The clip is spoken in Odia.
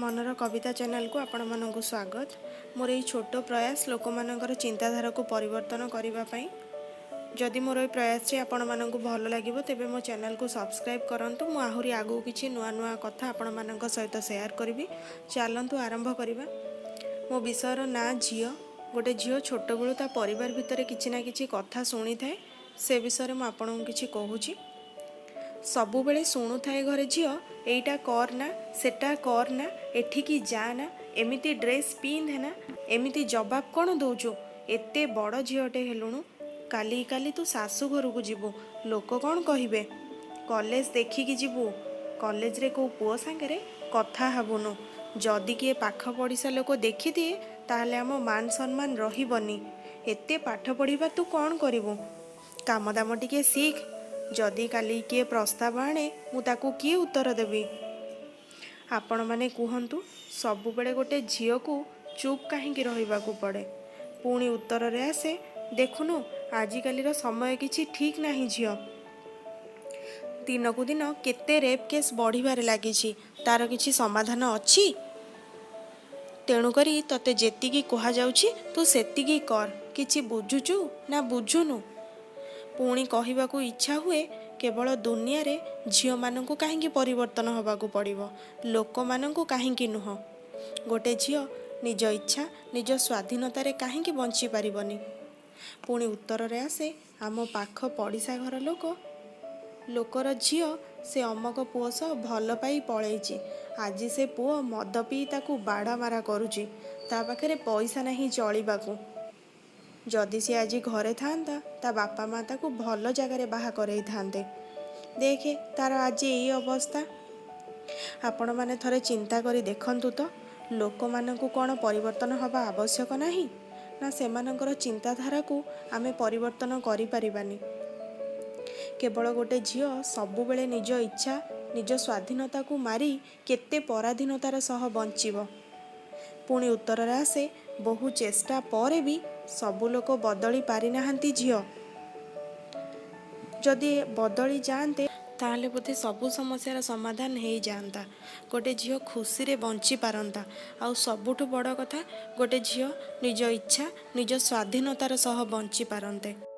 ମନର କବିତା ଚ୍ୟାନେଲକୁ ଆପଣମାନଙ୍କୁ ସ୍ୱାଗତ। ମୋର ଏଇ ଛୋଟ ପ୍ରୟାସ ଲୋକମାନଙ୍କର ଚିନ୍ତାଧାରାକୁ ପରିବର୍ତ୍ତନ କରିବା ପାଇଁ। ଯଦି ମୋର ଏଇ ପ୍ରୟାସଟି ଆପଣମାନଙ୍କୁ ଭଲ ଲାଗିବ, ତେବେ ମୋ ଚ୍ୟାନେଲକୁ ସବସ୍କ୍ରାଇବ୍ କରନ୍ତୁ। ମୁଁ ଆହୁରି ଆଗକୁ କିଛି ନୂଆ ନୂଆ କଥା ଆପଣମାନଙ୍କ ସହିତ ସେୟାର କରିବି। ଚାଲନ୍ତୁ ଆରମ୍ଭ କରିବା। ମୋ ବିଷୟର ନାଁ ଝିଅ। ଗୋଟେ ଝିଅ ଛୋଟବେଳୁ ତା ପରିବାର ଭିତରେ କିଛି ନା କିଛି କଥା ଶୁଣିଥାଏ। ସେ ବିଷୟରେ ମୁଁ ଆପଣଙ୍କୁ କିଛି କହୁଛି। ସବୁବେଳେ ଶୁଣୁଥାଏ ଘରେ, ଝିଅ ଏଇଟା କର ନା, ସେଟା କର ନା, ଏଠିକି ଯା ନା, ଏମିତି ଡ୍ରେସ୍ ପିନ୍ଧେ ନା, ଏମିତି ଜବାବ କ'ଣ ଦେଉଛୁ, ଏତେ ବଡ଼ ଝିଅଟେ ହେଲୁଣୁ, କାଲି କାଲି ତୁ ଶାଶୁ ଘରକୁ ଯିବୁ, ଲୋକ କ'ଣ କହିବେ, କଲେଜ ଦେଖିକି ଯିବୁ, କଲେଜରେ କେଉଁ ପୁଅ ସାଙ୍ଗରେ କଥା ହେବୁନୁ, ଯଦି କିଏ ପାଖ ପଡ଼ିଶା ଲୋକ ଦେଖିଦିଏ ତାହେଲେ ଆମ ମାନ ସମ୍ମାନ ରହିବନି, ଏତେ ପାଠ ପଢ଼ିବା ତୁ କ'ଣ କରିବୁ, କାମ ଦାମ ଟିକେ ଶିଖ, ଯଦି କାଲି କିଏ ପ୍ରସ୍ତାବ ଆଣେ ମୁଁ ତାକୁ କିଏ ଉତ୍ତର ଦେବି? ଆପଣମାନେ କୁହନ୍ତୁ, ସବୁବେଳେ ଗୋଟେ ଝିଅକୁ ଚୁପ୍ କାହିଁକି ରହିବାକୁ ପଡ଼େ? ପୁଣି ଉତ୍ତରରେ ଆସେ, ଦେଖୁନୁ ଆଜିକାଲିର ସମୟ କିଛି ଠିକ୍ ନାହିଁ ଝିଅ, ଦିନକୁ ଦିନ କେତେ ରେପ୍ କେସ୍ ବଢ଼ିବାରେ ଲାଗିଛି, ତାର କିଛି ସମାଧାନ ଅଛି? ତେଣୁକରି ତୋତେ ଯେତିକି କୁହାଯାଉଛି ତୁ ସେତିକି କର। କିଛି ବୁଝୁଛୁ ନା ବୁଝୁନୁ? ପୁଣି କହିବାକୁ ଇଚ୍ଛା ହୁଏ, କେବଳ ଦୁନିଆରେ ଝିଅମାନଙ୍କୁ କାହିଁକି ପରିବର୍ତ୍ତନ ହେବାକୁ ପଡ଼ିବ, ଲୋକମାନଙ୍କୁ କାହିଁକି ନୁହଁ? ଗୋଟେ ଝିଅ ନିଜ ଇଚ୍ଛା, ନିଜ ସ୍ୱାଧୀନତାରେ କାହିଁକି ବଞ୍ଚି ପାରିବନି? ପୁଣି ଉତ୍ତରରେ ଆସେ, ଆମ ପାଖ ପଡ଼ିଶା ଘର ଲୋକର ଝିଅ ସେ ଅମକ ପୁଅ ସହ ଭଲ ପାଇ ପଳେଇଛି, ଆଜି ସେ ପୁଅ ମଦ ପିଇ ତାକୁ ବାଡ଼ା ମାରା କରୁଛି, ତା ପାଖରେ ପଇସା ନାହିଁ ଚଳିବାକୁ, ଯଦି ସେ ଆଜି ଘରେ ଥାନ୍ତା ତା ବାପା ମା ତାକୁ ଭଲ ଜାଗାରେ ବାହା କରେଇଥାନ୍ତେ, ଦେଖେ ତାର ଆଜି ଏଇ ଅବସ୍ଥା। ଆପଣମାନେ ଥରେ ଚିନ୍ତା କରି ଦେଖନ୍ତୁ ତ, ଲୋକମାନଙ୍କୁ କ'ଣ ପରିବର୍ତ୍ତନ ହେବା ଆବଶ୍ୟକ ନାହିଁ, ନା ସେମାନଙ୍କର ଚିନ୍ତାଧାରାକୁ ଆମେ ପରିବର୍ତ୍ତନ କରିପାରିବାନି? କେବଳ ଗୋଟେ ଝିଅ ସବୁବେଳେ ନିଜ ଇଚ୍ଛା, ନିଜ ସ୍ୱାଧୀନତାକୁ ମାରି କେତେ ପରାଧୀନତାର ସହ ବଞ୍ଚିବ? ପୁଣି ଉତ୍ତରରେ ଆସେ, ବହୁ ଚେଷ୍ଟା ପରେ ବି ସବୁ ଲୋକ ବଦଳି ପାରିନାହାନ୍ତି ଝିଅ। ଯଦି ବଦଳି ଯାଆନ୍ତେ, ତାହେଲେ ବୋଧେ ସବୁ ସମସ୍ୟାର ସମାଧାନ ହେଇଯାଆନ୍ତା, ଗୋଟେ ଝିଅ ଖୁସିରେ ବଞ୍ଚିପାରନ୍ତା, ଆଉ ସବୁଠୁ ବଡ଼ କଥା, ଗୋଟେ ଝିଅ ନିଜ ଇଚ୍ଛା, ନିଜ ସ୍ୱାଧୀନତାର ସହ ବଞ୍ଚିପାରନ୍ତେ।